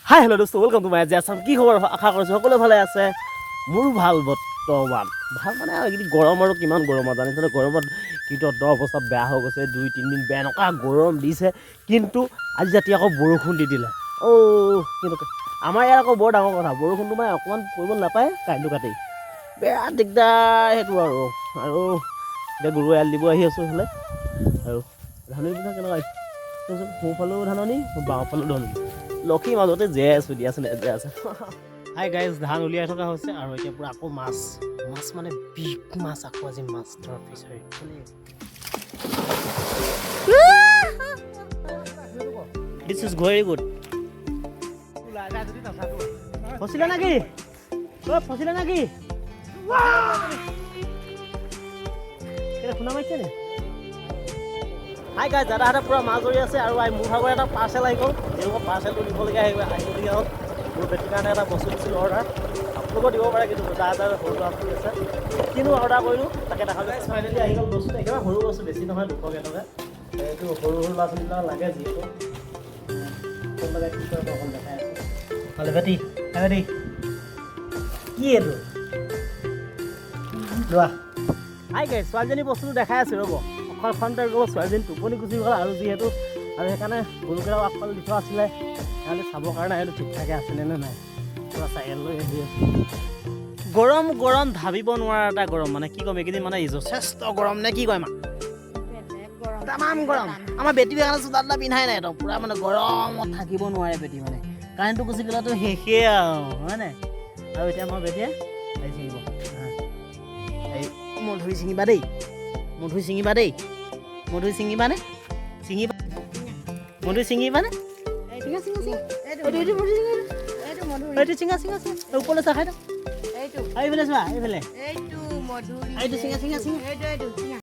হাই, hello' দোস্ত, welcome to my G Assam. কি খবৰ? আশা কৰিছোঁ সকলো ভালে আছে। মোৰো ভাল বৰ্তমান। ভাল মানে আৰু এইকেইদিন গৰম আৰু কিমান গৰম আৰু জানিছে, গৰমত কিন্তু অত অৱস্থা বেয়া হৈ গৈছে। 2-3 দিন বেয়া এনেকুৱা গৰম দিছে, কিন্তু আজি ৰাতি আকৌ বৰষুণ দি দিলে। অ' কিন্তু আমাৰ ইয়াত আকৌ বৰ ডাঙৰ কথা, বৰষুণটো মানে অকণমান পৰিব নাপায়, কাৰেণ্টটো কাটি বেয়া দিগদাৰ সেইটো। আৰু এতিয়া গৰু এৰাল দিব আহি আছোঁ এইফালে। আৰু ধাননি পিঠা কেনেকুৱা হৈছে? সোঁফালেও ধাননি, বাওঁফালেও ধাননি, লক্ষীৰ মাজতে জীয়াই আছোঁ দিয়াচোন, জীয়াই আছে। হাই গাইজ, ধান উলিয়াই থকা হৈছে আৰু এতিয়া পূৰা আকৌ মাছ, মাছ মানে বিগ মাছ। আকৌ আজি মাছ ধৰা fishery. This is very good. ফচিলে নেকি? অ' ফচিলে নেকি? খুন্দা মাৰিছে নি? হাই গাইজ, দাদাহঁতে পূৰা মাছ ধৰি আছে আৰু মোৰ ভাগৰ এটা পাৰ্চেল আহি গ'ল। তেওঁলোকৰ পাৰ্চেলটো দিবলগীয়া আহিবলগীয়া হ'ল। মোৰ বেটীৰ কাৰণে এটা বস্তু দিছিলোঁ অৰ্ডাৰ। আপোনালোকেও দিব পাৰে, কিন্তু যাৰ যাৰ সৰু ল'ৰা ছোৱালী আছে। কিনো অৰ্ডাৰ কৰিলোঁ তাকে দেখা যায়। ফাইনেলি আহি গ'ল বস্তুটো। একেবাৰে সৰু বস্তু, বেছি নহয়, 200 কেইটকা। এইটো সৰু সৰু ল'ৰা ছোৱালীবিলাক লাগে যিহেতু। কোন লাগে, কি কৰে, অকণ দেখাই আছোঁ। ভালে বেটি, বেটি, কি এইটো লোৱা। হাই গাইজ, ছোৱালীজনী বস্তুটো দেখাই আছোঁ, ৰ'ব অকল খন্তে ৰ'ব। ছোৱালীজনী টোপনি গুচি গ'ল আৰু যিহেতু আৰু সেইকাৰণে গৰুকেইটাও আগফালে দি থোৱা আছিলে, সিহঁতে চাবৰ কাৰণে আহিলোঁ ঠিক ঠাকে আছেনে নে নাই। পূৰা চাইকেল লৈ আহি আছোঁ। গৰম গৰম, ভাবিব নোৱাৰা এটা গৰম। মানে কি ক'ম, এইকেইদিন মানে যথেষ্ট গৰম নে কি কয় মা? তামাম গৰম। আমাৰ বেটী কাৰণে চোলা তোলা পিন্ধাই নাই একদম পূৰা, মানে গৰমত থাকিব নোৱাৰে বেটী। মানে কাৰেণ্টটো গুচি গ'লেতো শেষেই আৰু, হয় নাই? আৰু এতিয়া আমাৰ বেটীয়ে হেৰি ছিঙিব। এই মধুৰি ছিঙিবা দেই, মধুৰি ছিঙিবা দেই, মধুৰি ছিঙিবানে? ছিঙিবা, মধুৰি ছিঙিবানে? ছিঙা, ছিঙা, ছিঙা। এইটো, এইটো মধুৰি ছিঙা। এইটো মধুৰি। এইটো ছিঙা, ছিঙা, ছিঙা। ওপৰলৈ চোৱা, খাই থাক। এইটো। এইফালে চোৱা, এইফালে। এইটো মধুৰি। এইটো ছিঙা, ছিঙা, ছিঙা। এইটো, এইটো ছিঙা।